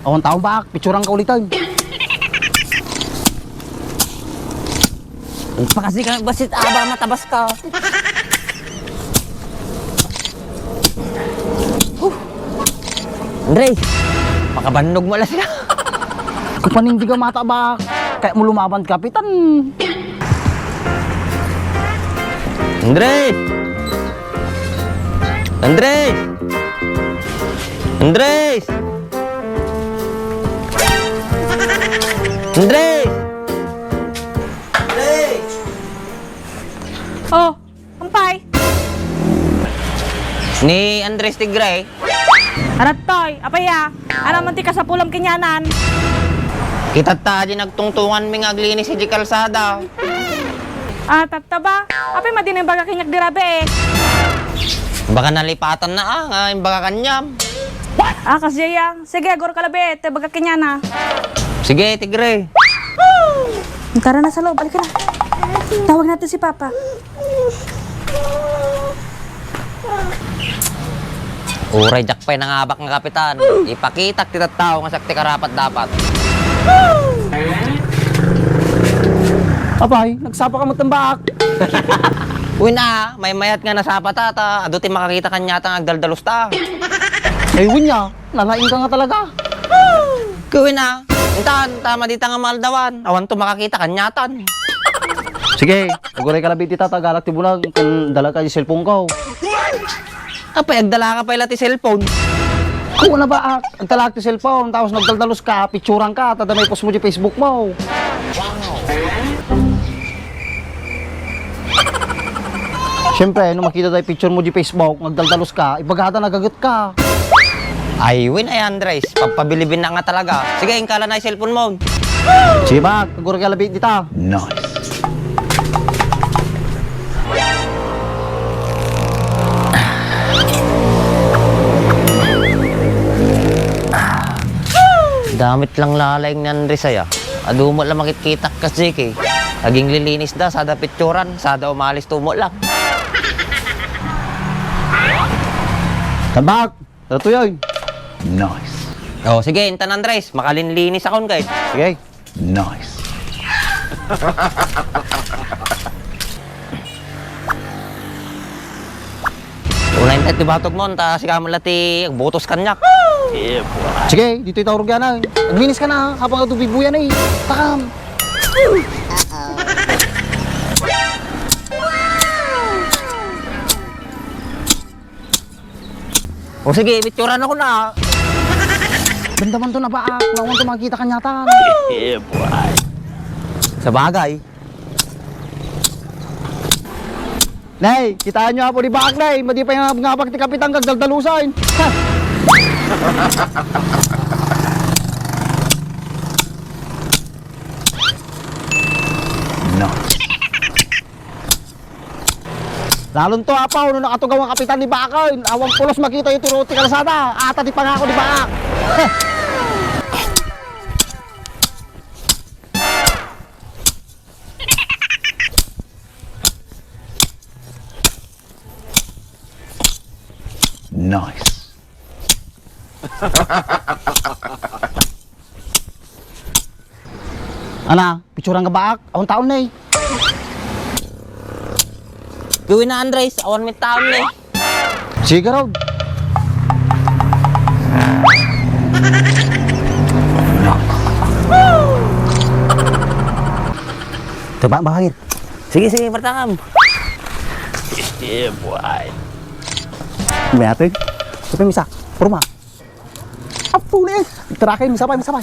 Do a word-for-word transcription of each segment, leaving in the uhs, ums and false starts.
Awan taon, Baak, pitsuran ka ulitan. Pakasi ka, basit aba, matabas ka. Huh. Andres, makabannog mo alas ka. Kapanindig a mata, Baak. Kaya mo lumaban, Kapitan. Andres! Andres! Andres! Andres! Andres! Oh, umpay. Ni Andres Tigre. Anak toy, apay a? Ano man ti kasapulam kenkuana? Kita ta di nagtungtungan mi nga aglinis iti kalsada. Ah, tatta ba? Apay madi nga imbaga kaniak dita, be? Baka nalipatan na, ah, nga imbaga kaniam. Ah, kasdiay a. Sige, agurka labi, ta imbaga kaniana. Sige, Tigre. Tara na sa loob, halika na. Tawag natin si Papa. Uray, diak pay nangabak nga kapitan. Ipakitak ti tattao nga siak ti karapat-dapat. Apay, nagsapa ka met, Baak. Uy na, maymayat nga nasapa ta, ta adu ti makakita kaniata nga agdaldalos ta. Ay, uy na, nalaing ka nga talaga. Uy na, intan, tama dita nga maaldawan. Awan to makakita kaniatan. Sige, aguray ka labi dita, ta agala ti bunag, ken dala ka di cellphone ko. Apay, agdala ka pay la ti cellphone? Kuna, Baak, agdala ti cellphone, tapos nagdaldalos ka, pitsuran ka, ta adda maipost mo di Facebook mo. Siyempre, no makita da picture mo di Facebook, nagdaldalos ka, ibagada nagaget ka. Ay, uy na, Andres, pagpabilibin na nga talaga. Sige, inka la na cellphone mo. Sige, Baak, aguray ka labi dita. Nice. Damit lang lalaing ni Andres aya. Adu met la makitkitak kasdiay. Aginlilinis da, sada pitsuran, sada umalis tumo lang. Tambak! Datoy. Nice. Oh, sige, intan Andres, makalinlinis akon kay. Sige. Nice. Unayen tayo ti batog mo, ta sika met la ti agbutos kaniak. Sige, ditoy ta urugyanan. Agminis ka na, habang adu bibuyan eh. Takam. O sige, picturan ako na. Damdaman to na ba? Nawan to makita kaniatan. Yeah, boy. Sabagay. Nay, kitaan nyo apo ni Baak, Nay. Madi pa yung ngabak ti kapitan kag daldalusan. Ha! No. Lalon to, apo, no nakatugaw nga kapitan ni Baak, awan pulos makita iti ruot ti kalsada. Ata ti pangako ni Baak. Nice. Ana, picturan ka Baak? Awan taon na eh. Gawin na, Andres, awan may taon na eh. Sige, Rod. Ito ba, bakit? Sige, sige, pertangam. Yeah, boy. May atin? Ito pa yung isa. Purma. Apo na yan. Tara kayo, misabay, misabay.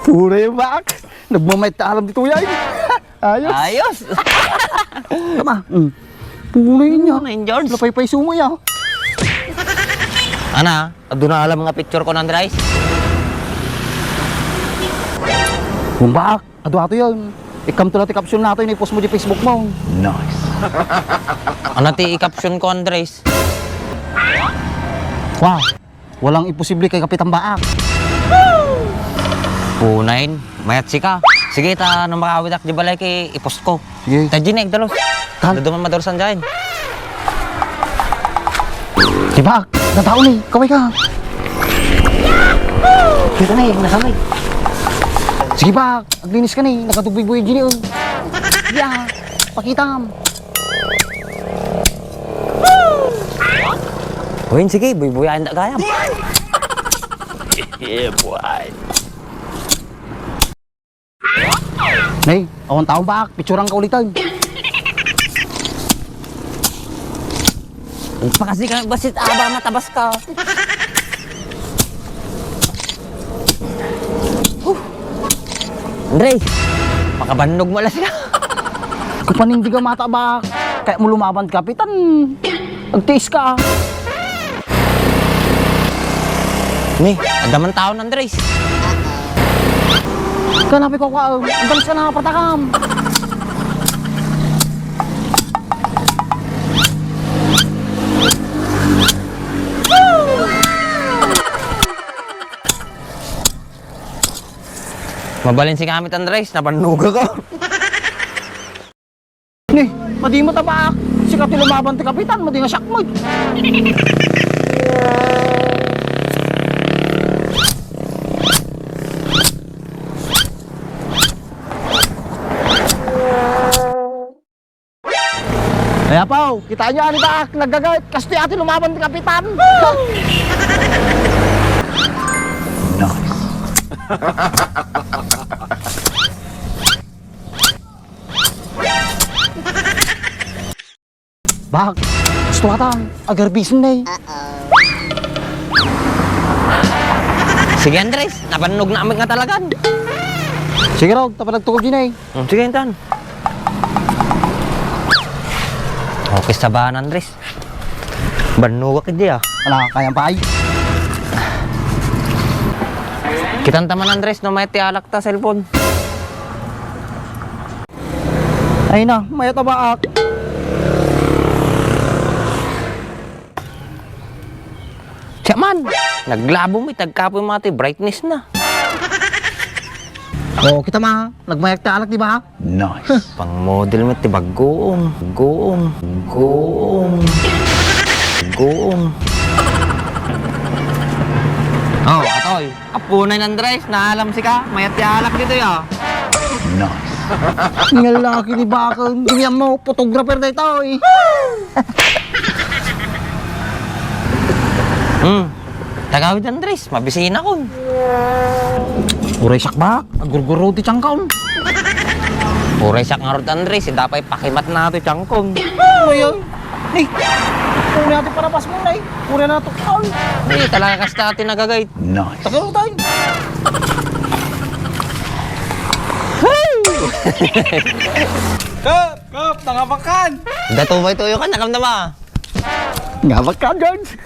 Puro yung Baak. Nagmamait ka alam dito yan. Ayos. Ayos. Tama. Mm. Puro yun niya. Ano yun, George? Lapay-pay sumo yan. Ana, adu na alam nga picture ko, Andres? Kung Baak. Adu ato yun. Ikam to lang ti caption nato, yun, i-post mo di Facebook mo. Nice. Ano ti i-caption ko, Andres? Wow! Walang imposible kay Kapitan Baak. Punain, mayat sika. Sige, ta no makaawidak di balay kay i-post ko. Sige. Ta Jin, eh, dalos. Tan? Daduman madalusan dyan. Di Baak, natao ni. Kaway ka. Dito na eh, nasa may. Sige pa, aglinis ka na eh. Nagkatubig-buyag dyan eh. Yeah, pakitam. Uy, sige, buybuyaen da gayam. Yeah, boy. Nay, awan taon ba? Picturean ka ulitan. Pakasi ka, basit aba, matabas ka. Huh. Andre, makabannog mo alas ka. Kapanindig a mata ba? Kaya mo lumaban, Kapitan. Agtiis ka. Ni, adda man taon, Andres. Kanapi ko ka, ang galis ka na, patakam. Mabalin si Kamit, Andres, nabannuga ka. Ni, madi mo tabak. Sika ti lumaban ti kapitan, madi nga siak mo. Ay, apaw, kita nyo, ani ba, naggagayat, kastoy ti lumaban ti kapitan. Nice. Bak, gusto ka tang, agarbisin na eh. Sige, Andres, nabannog na amik nga talagan. Sige, Rog, tapad nagtukod yun eh. Hmm, sige, intan. Okay, sabahan, Andres. Bannogak idi, ah. Ala, kayam pay. Kitan ta man, Andres, no mayat ti alak ta cellphone. Ay na, mayat a baak. Siya man, naglabo mi, tagkapoy mati, brightness na. Oh, kita ma, nagmayak ti alak, di ba? Nice. Pang model met ti baggoom. Baggoom. Baggoom. Baggoom. Oh, atoy. Apunay, Andres, naalam sika. Mayat ti alak ditoy, ah. Nice. Nga laki ni Bakang. Ganyan mo, photographer na ito, eh. Hmm. Tagawid, Andres, mabisinakon. Uray siak ba? Agurguro ti tiangkon. Uray siak ngarud, Andres, dapay pakimat na ti tiangkon. Uy, uy. Ni, uray natin parapas mo, Nay. Uray na tukon. Ni, talaga kasta ti nagagayat. Nice. Tagaw tayo. Kap! Kap! Nangabakan! Dato ba ito yung kanakam na ba? Ngabak ka, George!